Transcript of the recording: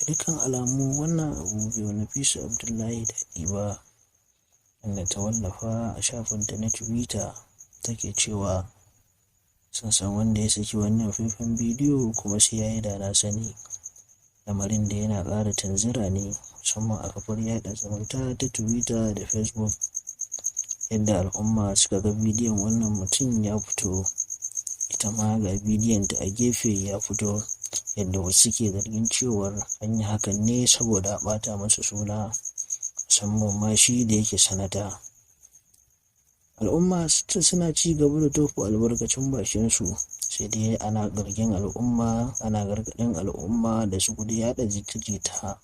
Ga dukkan alamu, wannan abu bai wa Nafisa Abdullahi daɗi ba, inda ta wallafa a shafinta na Twitter take cewa sun san wanda ya saki wannan faifan bidiyo kuma sai ya yi da na sani. Lamarin da yana ƙara tunzura ne, musamman a kafar yaɗa zumunta ta Twitter da Facebook, yadda al'umma suka ga bidiyon wannan mutum ya fito, ita ma ga bidiyonta a gefe ya fito, yadda wasu ke zargin cewar an yi hakan ne saboda a ɓata masa suna, musamman ma shi da yake sanata. Al'umma suna ci gaba da tofa albarkacin bakinsu, sai dai ana zargin al'umma, ana gargaɗin al'umma da su guji yaɗa jita-jita.